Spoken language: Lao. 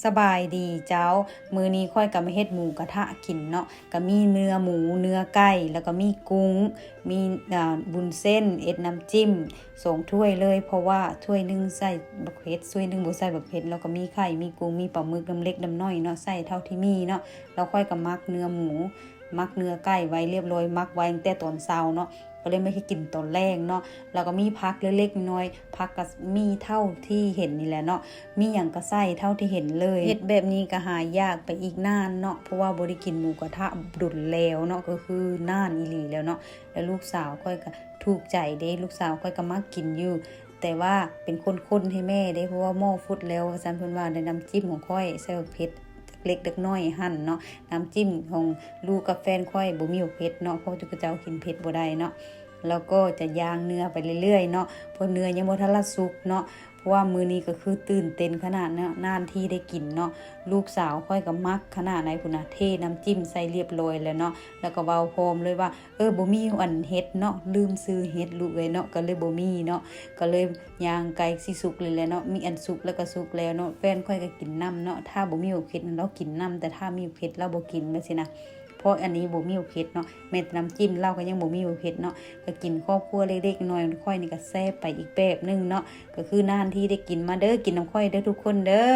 ສະບາຍດີເຈົ້າ, ມື້ນີ້ຂ້ອຍກໍມາເຮັດໝູກະທະກິນເນາະ, ກໍມີເນື້ອໝູ, ເນື້ອໄກ່, ແລ້ວກໍມີກຸ້ງ, ມີ ອ່າ ວຸ້ນເສັ້ນ, ເຮັດນ້ຳຈິ້ມສອງຖ້ວຍເລີຍ, ເພາະວ່າຖ້ວຍໜຶ່ງໃສ່ບັກເຜັດ, ຖ້ວຍໜຶ່ງບໍ່ໃສ່ບັກເຜັດ, ແລ້ວກໍມີໄຂ່, ມີກຸ້ງ, ມີປາໝຶກ ນ້ຳເລັກນ້ຳນ້ອຍເນາະ, ໃສ່ເທົ່າທີ່ມີເນາະ. ແລ້ວຂ້ອຍກໍໝັກເນື້ອໝູ, ໝັກເນື້ອໄກ່ໄວ້ລຽບລ້ອຍ, ໝັກໄວ້ຕັ້ງແຕ່ຕອນເຊົ້າເນາະ, ກໍເລີຍມາເຮັດກິນຕອນແລງເນາະ. ແລ້ວກໍມີຜັກເລັກໆນ້ອຍໆ, ຜັກກໍມີເທົ່າທີ່ເຫັນນີ້ແຫຼະເນາະ, ມີຫຍັງກໍໃສ່ເທົ່າທີ່ເຫັນເລີຍ. ເຮັດແບບນີ້ກໍຫາຍາກໄປອີກນານເນາະ, ເພາະວ່າບໍ່ໄດ້ກິນໝູກະທະດົນແລ້ວເນາະ, ກໍຄືນານອີ່ຫຼີແລ້ວເນາະ. ແລ້ວລູກສາວຂ້ອຍກໍຖືກໃຈເດ້, ລູກສາວຂ້ອຍກໍມັກກິນຢູ່, ແຕ່ວ່າເປັນຄົນຄົນໃຫ້ແມ່ເດ້, ເພາະວ່າໝໍ້ຟຸດແລ້ວວ່າຊັ້ນ, ເພິ່ນວ່າໃນນ້ຳຈິ້ມຂອງຂ້ອຍໃສ່ບັກເຜັດເລັກໆນ້ອຍຫັ້ນເນາະ. ນ້ຳຈິ້ມຂອງລູກກັບແຟນຂ້ອຍບໍ່ມີບັກເຜັດເນາະ, ເພາະເຂົາເຈົ້າກິນເຜັດບໍ່ໄດ້ເນາະ. ແລ້ວກໍຈະຍ່າງເນື້ອໄປເລື້ອຍໆເນາະ, ເພາະເນື້ອຍັງບໍ່ທັນລະສຸກເນາະ, ເພາະວ່າມື້ນີ້ກໍຄືຕື່ນເຕັ້ນຂະໜາດເນາະ, ນານທີ່ໄດ້ກິນເນາະ. ລູກສາວຂ້ອຍກໍມັກຂະໜາດໃດພຸ້ນນະ, ເທນ້ຳຈິ້ມໃສ່ລຽບລ້ອຍແລ້ວເນາະ, ແລ້ວກໍເວົ້າພ້ອມເລີຍວ່າ ເອີ ບໍ່ມີອັນເຫັດເນາະ, ລືມຊື້ເຫັດລູກເອີຍເນາະ, ກໍເລີຍບໍ່ມີເນາະ, ກໍເລີຍຍ່າງໃກ້ຊິສຸກເລີຍແຫຼະເນາະ. ມີອັນສຸກແລ້ວກໍສຸກແລ້ວເນາະ, ແຟນຂ້ອຍກໍກິນນຳເນາະ, ຖ້າບໍ່ມີບັກເຜັດລາວກິນນຳ, ແຕ່ຖ້າມີບັກເຜັດລາວບໍ່ກິນ ແບບຊີ້ນະ. ເພາະອັນນີ້ບໍ່ມີບັກເຜັດເນາະ, ແມ້ແຕ່ນ້ຳຈິ້ມລາວກໍຍັງບໍ່ມີບັກເຜັດເນາະ, ກໍກິນຄອບຄົວເລັກໆນ້ອຍໆ, ຂ້ອຍນີ້ກໍແຊບໄປອີກແບບໜຶ່ງເນາະ, ກໍຄືນານທີ່ໄດ້ກິນ. ມາເດີ ກິນນຳຂ້ອຍເດີທຸກຄົນເດີ.